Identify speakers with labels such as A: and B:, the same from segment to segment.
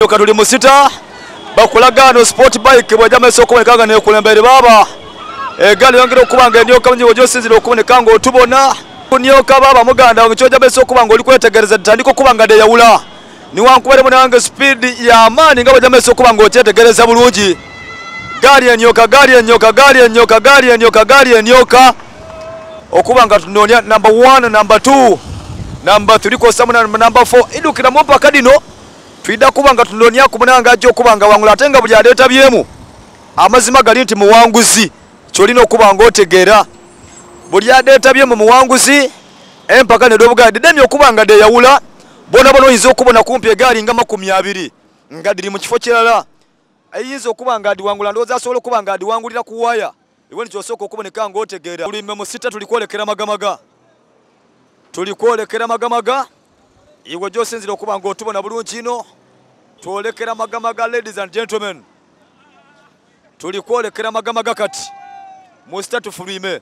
A: Tuli musita bakulaga no sport bike bwajja maiso okuboneka nga nekulembere baba egaali yongera okuba nga enyoka munyigo gyosinzira okuboneka nga otubona kunyoka baba muganda wange kyojja maiso okuba nga oli kwetegereza tandika okuba nga deyawula niwankubale munange speed y'amaani nga bwajja maiso okuba nga okyetegereza bulungi. Gaali enyoka, gaali enyoka, gaali enyoka, gaali enyoka, gaali enyoka okuba nga tunoonya number 1, number 2, number 3 kwosa number 4 idukira mu mpaka dino. Twidha kuba nga tunonyaku munange aja okuba nga awangula ate nga buli adeetabyemu amazima gali nti muwanguzi. Kyolina okuba nga otegeera buli adeetabyemu muwanguzi. Empaka nedh'obugaali dhidemye okuba nga dheyawula bonabona. Oyinza okubona kumpi egaali nga 20 nga dhiri mu kifo kirala. Eyinza okuba nga adhiwangula ndowooza asobola okuba nga adhiwangulira ku waya. Iwe ni kyosooka okuboneka nga otegeera. Tuli musita tuli kwolekera magamaga. Tuli kwolekera magamaga. Iwe gyosinzira okuba nga otubona bulungi ino. Twolekera magamaga, ladies and gentlemen. Tuli kwolekera magamaga kati. Musita tufulwime.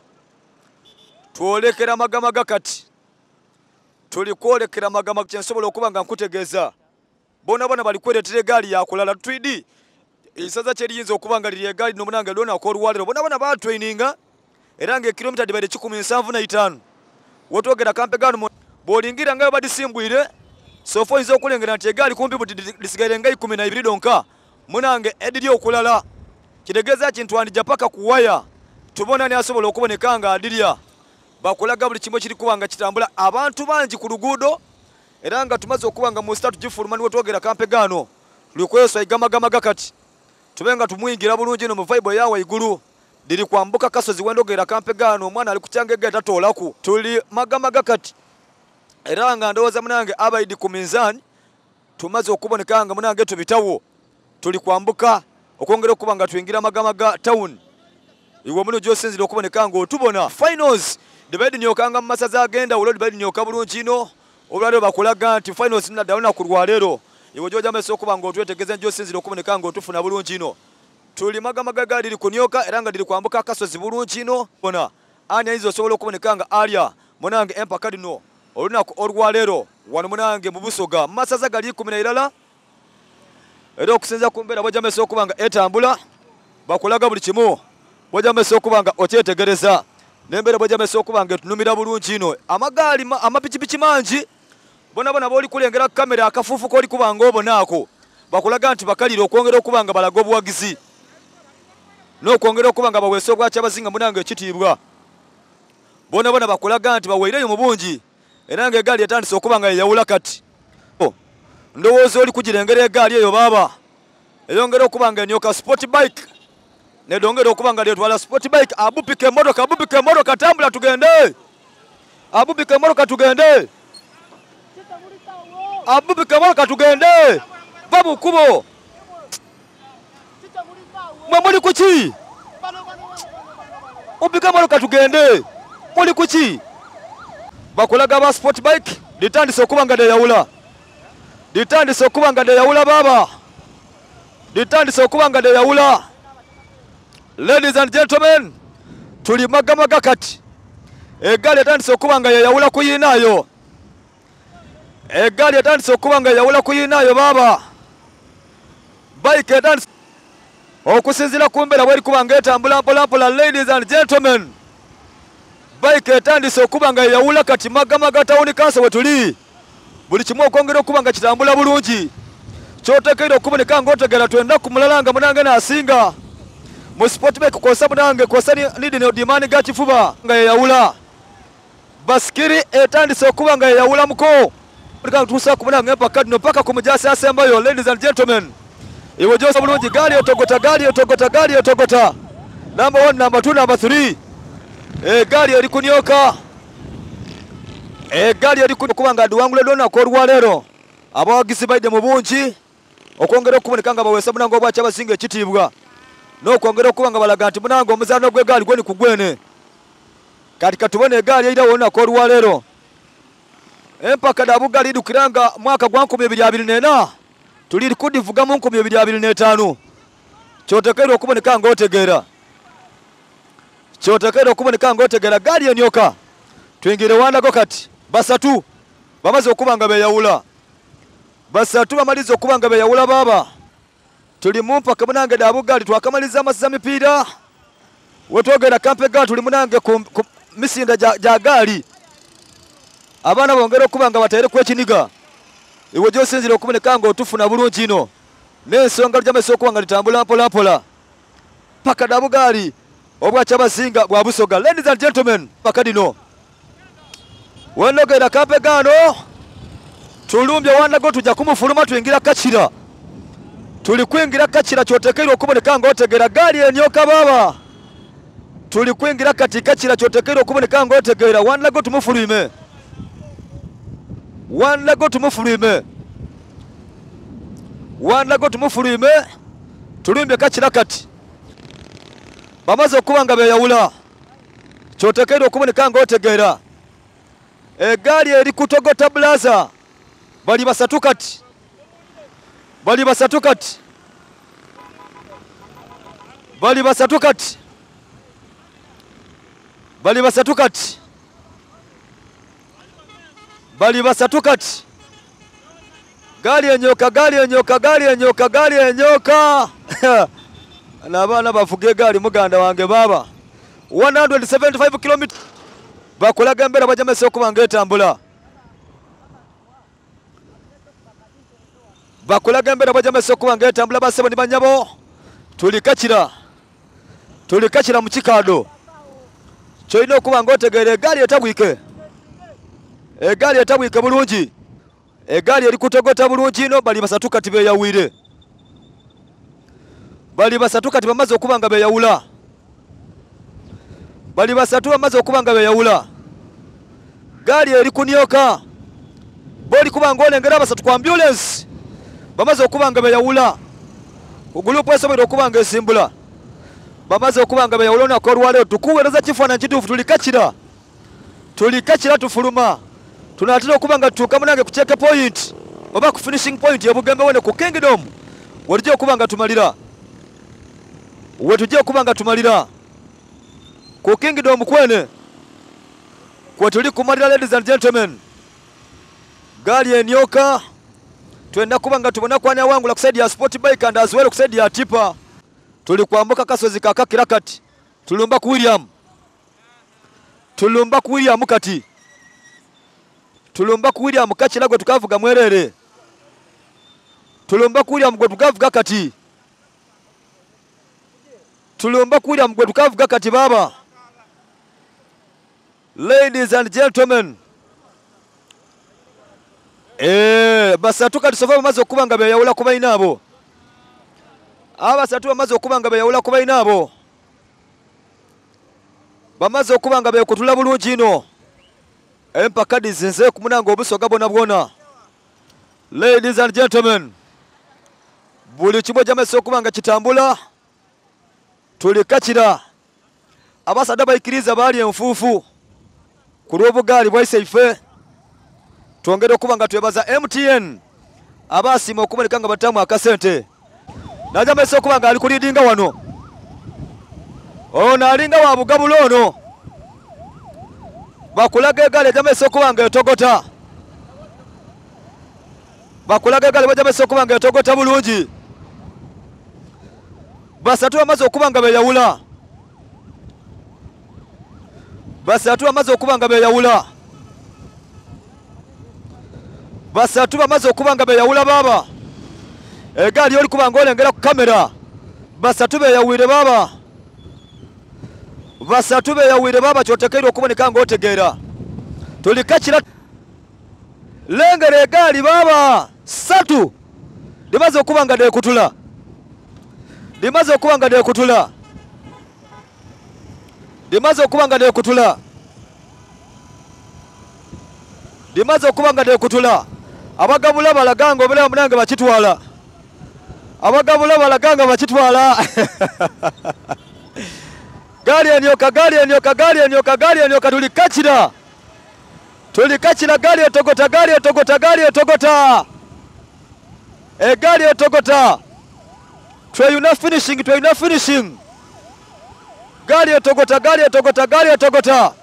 A: Twolekera magamaga kati. Tuli kwolekera magamaga kyensobola okuba nga nkutegeeza. Bonabona bali kweretera egaali yakulala. Twidi eisaza kyeriyinza okuba nga liri egaali nomunange lwona akolwaliro. Bonabona batraininga era nga ekilomita dhibaire 175. Wetwogera kampegano bw'olingira nga badisimbwire sofa oyinza okulengera nti egaali kumpi buti disigaire nga 12 donka munange ediri okulala. Kitegeeza ki ntwandija paka ku waya tubona ni asobola okuboneka nga adirya. Bakulaga buli kimu ekiri kuba nga kitambula. Abantu bangi ku luguudo era nga tumaze okuba nga mu sita tugifuluma niwe twogera kampegaano tuli kweswa igamagamaga kati tube nga tumwingira bulungi no mu vibe eya waigulu. Diri kwambuka kasozi wendogera kampegaano omwana ali kukyanga egaali tatoolaku. Tuli magamaga kati era nga ndowooza munange abaidi ku minzaani tumaze okuboneka nga munange tubitawo. Tuli kwambuka okwongera okuba nga twingira magamaga town. Iwe muno gyosinzira okuboneka nga otubona. Finals dibaidi nyokanga mu masaza ag'endawulo dibaidi nyoka bulungi ino. Olwaleero bakulaga nti finals naddala lunaku lwaleero. Iwe gy'ojja maiso okuba nga otwetegereza gyosinzira okuboneka nga otufuna bulungi ino. Tuli magamaga ga diri kunyoka era nga diri kwambuka akasozi bulungi ino. Bona ani ayinza osobola okuboneka nga alya munange empaka dino olunaku olwaleero wano munange mu Busoga mu masaza gali 11. Era okusinza ku mbeera bw'ojja maiso okuba nga etambula bakulaga buli kimu bw'ojja maiso okuba nga okyetegereza n'embeera bw'ojja maiso okuba nga etunumira bulungi ino. Amagaali amapikipiki mangi bonabona b'oli kulengera kamera akafuufu k'oli kuba nga obona ako bakulaga nti bakalira okwongera okuba nga balaga obuwagizi n'okwongera okuba nga baweesa obwakyabazinga munange ekitiibwa. Bonabona bakulaga nti baweireyo mu bungi era nga egaali etandise okuba nga yeyawula kati. Ndowooza oli kugirengera egaali eyo baaba eyongera okuba nga enyoka sport bike nedongera okuba nga lyetwala sport bike. Abupika emmotoka, abupika emmotoka, tambula tugende. Abupika emmotoka tugende. Abupika emmotoka tugende. Va mu kkubo. Mwe muli kuki? Upika emmotoka tugende. Muli kuki? Bakulaga ba sport bike litandise okuba nga deyawula. Litandise okuba nga deyawula baaba. Litandise okuba nga deyawula. Ladies and gentlemen, tuli magamaga kati. Egaali etandise okuba nga yeyawula ku yiinaayo. Egaali etandise okuba nga yeyawula ku yiinaayo baaba. Bike etandise okusinziira ku mbeera bweri kuba nga etambula mpola mpola. Ladies and gentlemen, bike etandise okuba nga yeyawula kati magamaga town council we tuli. Buli kimu okwongera okuba nga kitambula bulungi. Kyotekeire okuboneka ng'otegeera twenda ku mulala nga munange n'asinga. Mu sport bike kwosa munange kwosa ni dino dimaani ga kifuba nga yeyawula. Basikiri etandise okuba nga yeyawulamuko. Tuusa ku munange empaka dino paka ku mujasi asembayo. Ladies and gentlemen, iwe gyosa bulungi gaali etogota, gaali etogota, gaali etogota. Number 1, number 2, number 3. Egaali eri kunyoka. Egaali eri kuba nga adiwangula olunaku olwaleero. Abawagizi baidde mu bungi okwongera okuboneka nga baweesa munange obwakyabazinga ekitiibwa n'okwongera okuba nga balaga nti munange omuzaano gw'egaali gweni ku gwene. Kati katubone egaali eirawo olunaku olwaleero. Empaka dha bugaali idukira nga mwaka gwa 2024 tuli kudivuga mu 2025. Kyotekeire okuboneka ng'otegeera. Kyotekeire okuboneka ng'otegeera gaali enyoka. Twingire wandago kati basatu bamaze okuba nga beeyawula. Basatu bamaliza okuba nga beyawula baaba. Tuli mu mpaka munange da bugaali twakamaliza amasiza mipiira. Wetwogera kampe ga tuli munange ku, ku misinda gya gaali. Abaana bongera okuba nga bateereku ekiniga. Iwe gy'osinzira okuboneka nga otufuna bulungi ino. N'ensonga lujamesa okuba nga litambula mpola mpola. Paka da bugaali obwa Kyabazinga bwa Busoga. Ladies and gentlemen, paka dino. Wenogera kampe gano tulumbye wanago tujja kumufuluma twingira kakira. Tuli kwingira kakira kyotekeire okuboneka nga otegera gaali enyoka baba. Tuli kwingira kati kakira kyotekeire okuboneka nga otegera wanago tumufulume. Wanago tumufulume. Wanago tumufulume. Tulumbye kakira kati. Bamaze okuba nga beyawula. Kyotekeire okuboneka nga otegeera. Egaali eri kutogota blaza. Bali basatu kati. Bali basatu kati. Bali basatu kati. Bali basatu kati. Bali basatu kati. Gaali enyoka, gaali enyoka, gaali enyoka, gaali enyoka. N'abaana bavuga egaali muganda wange baaba. 175 km bakolaga embeera bajamesa okuba nga etambula. Bakolaga embeera bajamesa okuba nga etambula basebo ni banyabo. Tuli kakira. Tuli kakira mu kikaado. Kyolina okuba nga otegeera egaali etabwike. Egaali etabwike bulungi. Egaali eri kutogota bulungi ino bali basatu kati beyawire. Bali basatu kati bamaze okuba nga beyawula. Bali basatu bamaze okuba nga beyawula. Gaali eri kunyoka. Boli kuba nga olengera basatu ku ambulance. Bamaze okuba nga beyawula. Ku gulupu esobola okuba nga esimbula. Bamaze okuba nga beyawula olunaku olwaleero tukuweereza kifaananyi kituufu tuli kakira. Tuli kakira tufuluma. Tunaatera okuba nga tutuuka munange ku check point oba ku finishing point ebugembe wene ku Kingdom. Wetujja okuba nga tumalira. Wetujja okuba nga tumalira. Ku Kingdom kwene. Kwe tuli kumalira ladies and gentlemen. Gaali enyoka. Twenda kuba nga tubona kwani awangula ku side ya sport bike and as well ku side ya tipa. Tuli kwambuka kasozi kakakira kati. Tulumba ku William. Tulumba ku William kati. Tulumba ku William kakira gwe tukavuga mwerere. Tulumba ku William gwe tukavuga kati. Tulumba ku William gwe tukavuga kati baba. Ladies and gentlemen. Basatu kati sofa bamaze okuba nga beyawula ku balina abo. Abasatu bamaze okuba nga beyawula ku balina abo. Bamaze okuba nga bekutula bulungi ino. Empaka dizinze ku munango obusoga bwona bwona. Ladies and gentlemen. Buli kimwe gyamese okuba nga kitambula. Tuli kakira. Abasadda baikiriza baali enfuufu ku lw'obugaali bwaise ife. Twongere okuba nga twebaza MTN abaasiima okuboneka nga batamu akasente. Najamese okuba nga ali kulidinga wano. Ono alinga wa bugabula ono. Bakulaga egaali ejamese okuba nga etogota. Bakulaga egaali bajamese okuba nga etogota bulungi. Basatu bamaze okuba nga beyawula. Basatu bamaze okuba nga beyawula. Basatu bamaze okuba nga beyawula baba. Egaali oli kuba nga olengera ku kamera. Basatu beyawire baba. Basatu beyawire baba kyotekeire okuboneka nga otegeera. Tuli kakira lengera egaali baba. Satu limaze okuba nga dekutula. Limaze okuba nga dekutula. Limaze okuba nga dekutula. Limaze okuba nga dekutula. Abagabula balaganga obulamu munange bakitwala. Abagabula balaganga bakitwala. Gaali enyoka, gaali enyoka, gaali enyoka, gaali enyoka tuli kakira. Tuli kakira gaali etogota, gaali etogota, gaali etogota. Egaali etogota. Tweyuna finishing, tweyuna finishing. Gaali etogota, gaali etogota, gaali etogota.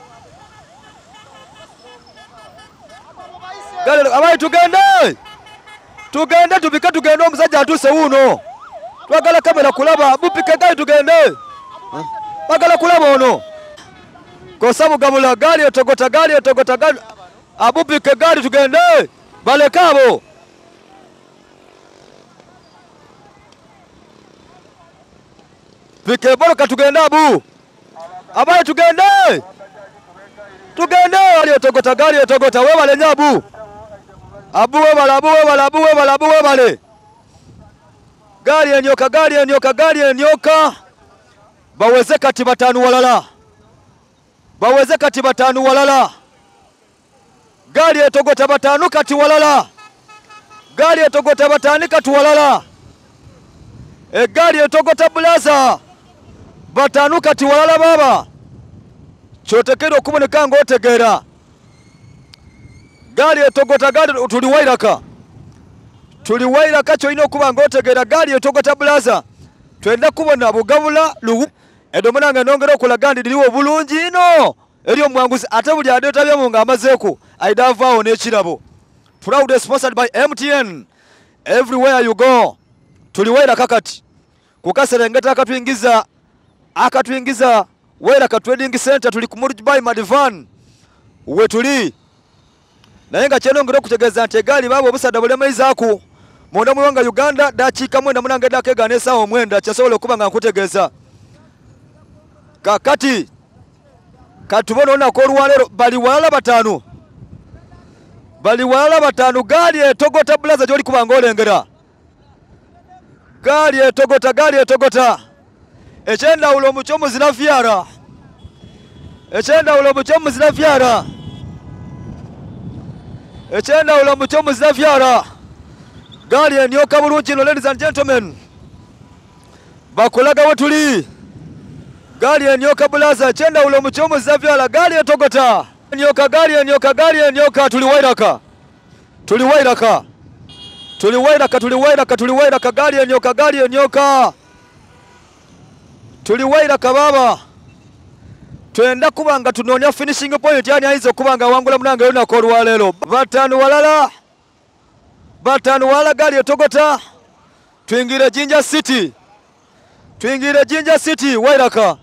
A: Gaali abayi tugende. Tugende tubike tugende omusajja atuuse wuuno. Twagala kamera kulaba bupike gaali tugende. Bagala kulaba ono. Kosa bugabula gaali etogota gaali etogota gaali abupike gaali tugende. Baleke abo. Pike boroka tugende abu. Abaye tugende. Tugende gaali etogota gaali etogota webale nnyo abu. Abu webale abu webale abu webale abu webale. Gaali enyoka gaali enyoka gaali enyoka. Baweze kati batanu walala. Baweze kati batanu walala. Gaali etogota batanu kati walala. Gaali etogota batani kati walala. Egaali etogota bulaza. Batanu kati walala baba. Kyotekeera okuboneka ng'otegeera. Gaali etogota gaali tuli wairaka. Tuli wairaka kyolina okuba ng'otegeera gaali etogota bulaza. Twenda kubona bugabula luwu. Edo munange nongera okulaga nti liriwo bulungi ino. Eri omwanguzi ate buli adeetabyemu ng'amazeeko aida avaawo n'ekirabo. Proud sponsored by MTN. Everywhere you go. Tuli wairaka kati. Ku kaserengeta akatwingiza akatwingiza Wairaka Trading Center tuli ku Murjbai Madivan we tuli. Naye nga kyenongera okutegeeza nti egaali baaba obusadda bulemezaaku munda mu ggwanga Uganda dakiika mwenda munange edakeegaana essaawa omwenda kyensobola okuba nga nkutegeeza. Kakati katubone olunaku olwaleero bali walala bataano. Bali walala bataano gaali etogota bulaza gy'oli kuba ng'olengera. Gaali etogota gaali etogota. Ekyendawulo mu kyo muzira vyara. Ekyendawulo mu kyo muzira vyara. Ekyendawulo mu kyo muzira vyara. Gaali enyoka bulungi ino ladies and gentlemen. Bakulaga we tuli. Gaali enyoka bulaza ekyendawulo mu kyo muzira vyara gaali etogota. Enyoka gaali enyoka gaali enyoka tuli wairaka. Tuli wairaka. Tuli wairaka tuli wairaka tuli wairaka gaali enyoka gaali enyoka. Tuli wairaka baba. Twenda kuba nga tunoonya finishing point yani ayinza okuba nga awangula munange olunaku olwaleero. Bataano walala. Bataano walala gaali etogota. Tuyingire Jinja City. Tuyingire Jinja City wairaka.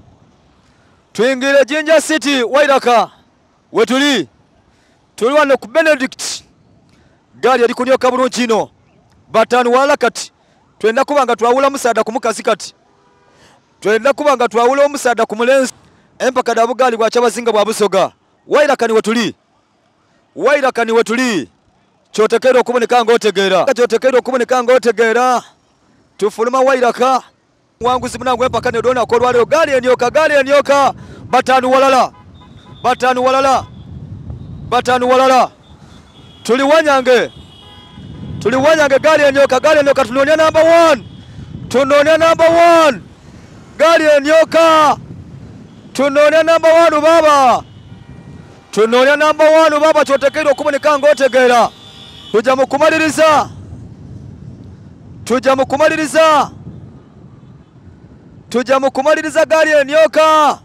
A: Tuyingire Jinja City wairaka. Wetuli. Tuli wano ku Benedict. Gaali eri kunyoka bulungi ino. Bataano walala kati. Twenda kuba nga twawula musaada ku mukazi kati. Twenda kuba nga twawula omusaada ku mulenzi. Empaka da bugaali bwa kyabazinga bwa Busoga. Wairaka ni wetuli. Wairaka ni wetuli. Kyotekeera okuboneka ng'otegeera. Kyotekeera okuboneka ng'otegeera. Tufuluma wairaka. Wanguzi munange empaka ne dona kolwaleero gaali enyoka gaali enyoka. Bataano walala. Bataano walala. Bataano walala. Tuli wanyange. Tuli wanyange gaali enyoka gaali enyoka tunoonya number 1. Tunoonya number 1. Gaali enyoka. Tunoonya number 1 baba. Tunoonya number 1 baba kyotekeera okuboneka ng'otegeera. Tujja mu kumaliriza. Tujja mu kumaliriza. Tujja mu kumaliriza gaali enyoka.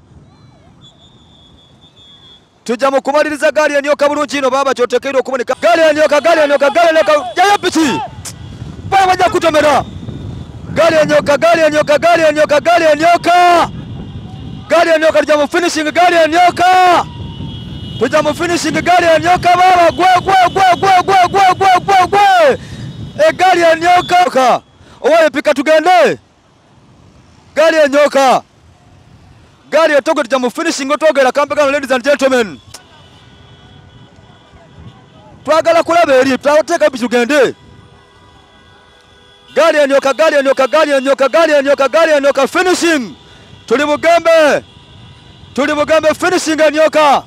A: Tujja mu kumaliriza gaali enyoka bulungi ino baba kyotekeera okuboneka. Gaali enyoka gaali enyoka gaali enyoka jayo piki. Baba bajja kutomera. Gaali enyoka gaali enyoka gaali enyoka gaali enyoka. Gaali enyoka tujja mu finishing gaali enyoka. Tujja mu finishing gaali enyoka baba gwe gwe gwe gwe gwe gwe gwe gwe gwe. Egaali enyoka. Owaye pika tugende. Gaali enyoka. Gaali etogo tujja mu finishing otwogera kampegano ladies and gentlemen. Twagala kulaba eri twateeka piki tugende. Gaali enyoka gaali enyoka gaali enyoka gaali enyoka gaali enyoka finishing. Tuli Bugembe. Tuli Bugembe finishing enyoka.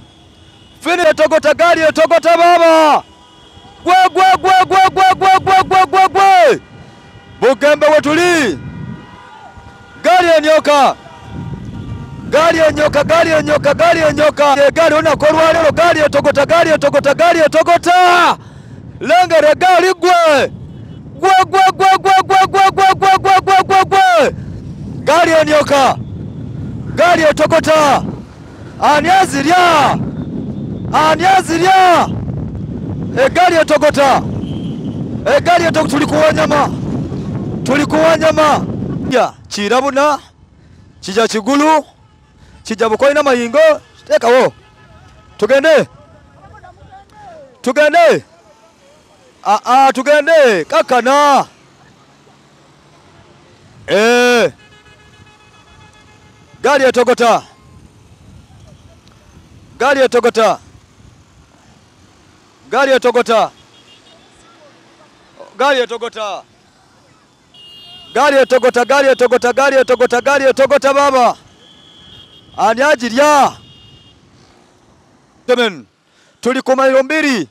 A: Fini etogota gaali etogota baba. Gwe gwe gwe gwe gwe gwe gwe gwe gwe gwe. Bugembe wetuli. Gaali enyoka. Gaali enyoka gaali enyoka gaali enyoka. Egaali olunaku olwaleero gaali etogota gaali etogota gaali etogota. Lengera egaali gwe. Gwe gwe gwe gwe gwe gwe gwe gwe gwe gwe gwe gwe. Gaali enyoka. Gaali etogota. Ani azirya? Ani azirya? Egaali etogota. Egaali eto tuli kuwanyama. Tuli kuwanyama. Ya kirabuna kija kigulu kijja bukoina mayingo tekawo. Tugende. Tugende. Ah ah tugende kakana. Eh. Gaali etogota. Gaali etogota. Gaali etogota. Gaali etogota. Gaali etogota, gaali etogota, gaali etogota, gaali etogota baba. Ani agirya? Gentlemen, tuli ku mailo mbiri.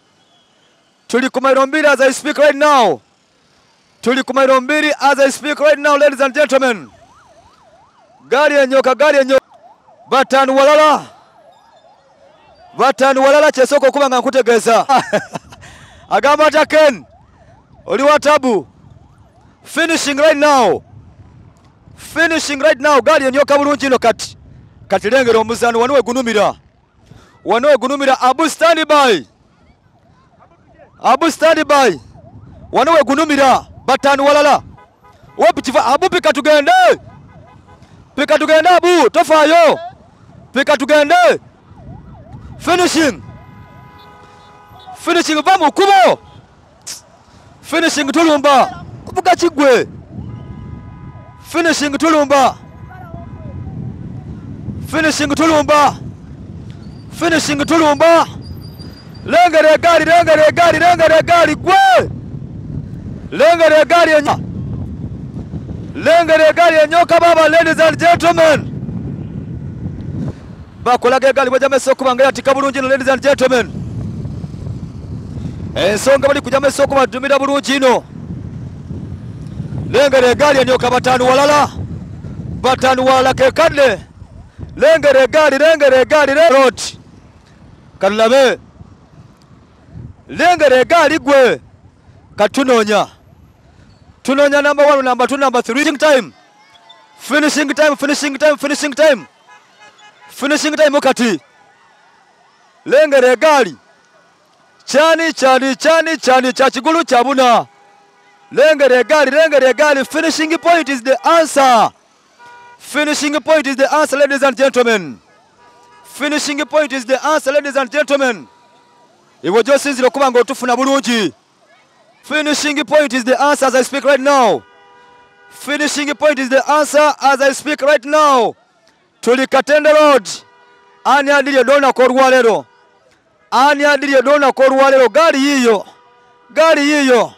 A: Tuli ku mailo mbiri as I speak right now. Tuli ku mailo mbiri as I speak right now, ladies and gentlemen. Gaali enyoka, gaali enyoka. Batanu walala. Batanu walala kyesooka okuba nga nkutegeeza. Agamba atya Ken? Oli wa tabu. Finishing right now. Finishing right now. Gaali enyoka bulungi ino kati. Kati lengera omuzano wano wegunumira. Wano wegunumira Abu stand by. Abu stand by. Wano wegunumira batanu walala. Wepikiva Abu pika tugende. Pika tugende Abu tofaayo. Pika tugende. Finishing. Finishing va mu kkubo. Finishing tulumba. Kuvuga kigwe. Finishing tulumba. Finishing tulumba. Finishing tulumba. Lengera egaali, lengera egaali, lengera egaali gwe. Lengera egaali enya. Lengera egaali enyoka baba, ladies and gentlemen. Bakolaga egaali bwejamesa okuba nga yatika bulungi ino, ladies and gentlemen. Ensonga bali kujamesa okuba dumira bulungi ino. Lengera egaali enyoka batanu walala. Batanu walala kekadde. Lengera egaali, lengera egaali, road. Katulabe. Lengera egaali gwe. Katunoonya. Tunoonya number 1, number 2, number 3. Finishing time. Finishing time, finishing time, finishing time. Finishing time kati. Lengera egaali. Chani, chani, chani, chani, cha kigulu cha buna. Lengera egaali, lengera egaali. Finishing point is the answer. Finishing point is the answer, ladies and gentlemen. Finishing point is the answer, ladies and gentlemen. Iwe gy'osinzira okuba ng'otufuna bulungi. Finishing point is the answer as I speak right now. Finishing point is the answer as I speak right now. Tuli Katende Road. Ani adiri olunaku olwaleero? Ani adiri olunaku olwaleero? Gaali yiiyo. Gaali yiiyo.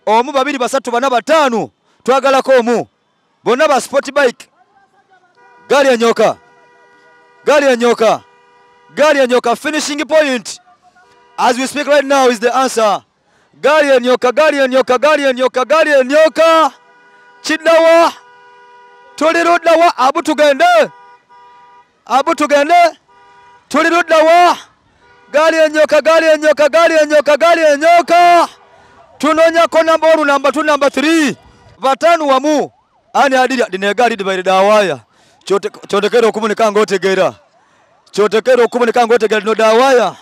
A: Omu, babiri, basatu, bana, bataano. Twagalako omu. Bonna ba sport bike. Gaali enyoka. Gaali enyoka. Gaali enyoka. Finishing point. As we speak right now is the answer. Gaali enyoka, gaali enyoka, gaali enyoka, gaali enyoka. Kiddawa. Tuli luddawa. Abu tugende. Abu tugende. Tuli luddawa. Gaali enyoka, gaali enyoka, gaali enyoka, gaali enyoka. Tunoonyako namba 1, namba 2, namba 3. Batanu wamu. Ani adiri dino egaali dibaire dawaaya. Kyotekera okuboneka ng'otegeera. Kyotekera okuboneka ng'otegeera dino dawaaya.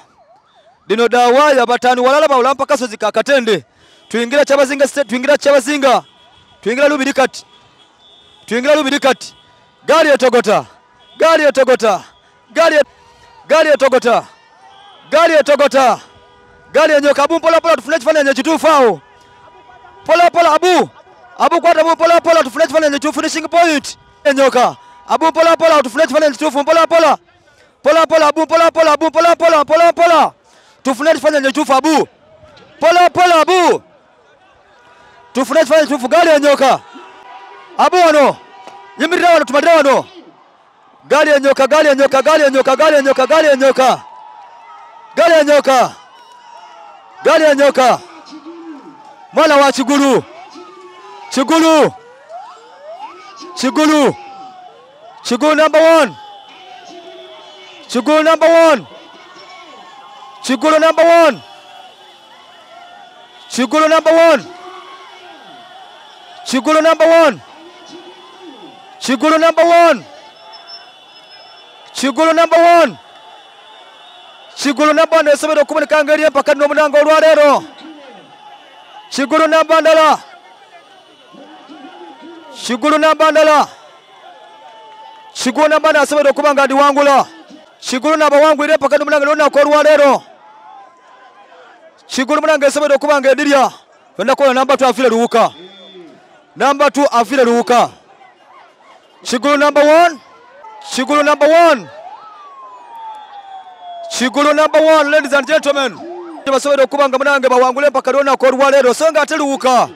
A: Dino dawaaya batanu walala bawula mpaka kasozi ka Katende. Tuyingira Kyabazinga state, tuyingira Kyabazinga. Tuyingira Lubiri kati. Tuyingira Lubiri kati. Gaali etogota. Gaali etogota. Gaali gaali etogota. Gaali etogota. Gaali enyoka. Abu mpola mpola tufune ekifaananyi ekituufu awo. Mpola mpola Abu. Abu kwata Abu mpola mpola tufune ekifaananyi ekituufu. Finishing point. Enyoka. Abu mpola mpola tufune ekifaananyi ekituufu. Mpola mpola. Mpola mpola Abu mpola mpola Abu mpola mpola mpola mpola. Tufune ekifaananyi ekituufu Abu. Mpola mpola Abu. Tufune ekifaananyi ekituufu. Gaali enyoka. Abu wano. Yimirira wano tumalire wano. Gaali enyoka, gaali enyoka, gaali enyoka, gaali enyoka, gaali enyoka. Gaali enyoka. Gaali enyoka. Mwana wa Kigulu. Kigulu. Kigulu. Kigulu number 1. Kigulu number 1. Kigulu number 1. Kigulu number 1. Kigulu number 1. Kigulu number 1. Kigulu number 1. Kigulu number 1 esobera okuboneka ng'eri empaka n'omunanga olwaleero. Kigulu namba ndala. Kigulu namba ndala. Kigulu namba ndala asobola okuba nga ndiwangula. Kigulu nabawangwire empaka n'omunange n'olunaku olwaleero. Kigulu munange esobola okuba nga edirya. Twenda kuona namba 2 afire luwuka. Namba 2 afire luwuka. Kigulu namba 1. Kigulu namba 1. Kigulu namba 1 ladies and gentlemen. Basobola okuba nga munange bawangule empaka lunaku olwaleero so nga ate luwuka.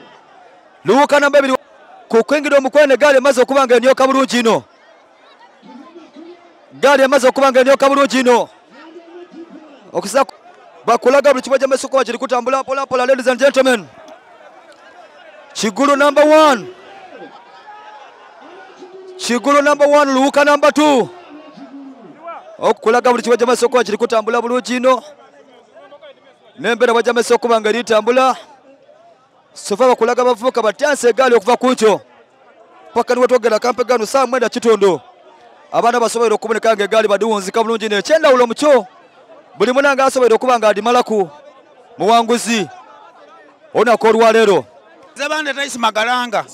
A: Luwuka namba 2 ku kwingira omukwene gaali emaze okuba nga enyoka bulungi ino. Gaali emaze okuba nga enyoka bulungi ino. Okusa bakulaga buli kimwe ky'amaiso kuba kiri kutambula mpola mpola ladies and gentlemen. Kigulu number 1. Kigulu number 1 Luwuka number 2. Okulaga buli kimwe ky'amaiso kuba kiri kutambula bulungi ino. N'embeera bwajja amaiso okuba nga eritambula. Sofa bakulaga abavubuka batyansa egaali okuva ku nkyo paka niwetwogera kampe gano saa 9 kitundu. Abaana basobola okuboneka nga egaali badiwunzika bulungi ino. Ekyendawulo mukyo buli munanga asobola okuba nga adimalaku muwanguzi olunaku olwaleero.
B: Nze bande Taisi Magalanga.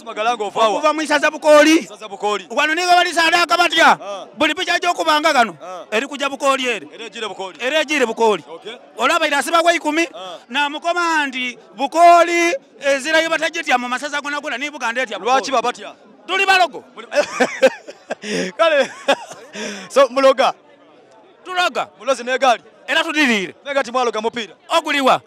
B: Okuva mu isaza Bukooli. Wano nigo balisaadaaka batya buli picha gy'okubanga gano eri kujja Bukooli ere era egiire Bukooli. Olaba ira asibagwa 10 namukoma nti Bukooli ezirayo batagitya mu masaza gona gona ni Buganda etya.
A: Lwaki babatya?
B: Tuli balogo.
A: Kale so muloga.
B: Tuloga.
A: Mulozi n'egaali.
B: Era tudiriire.
A: Naye kati mwaloga mupiira.
B: Oguliwa.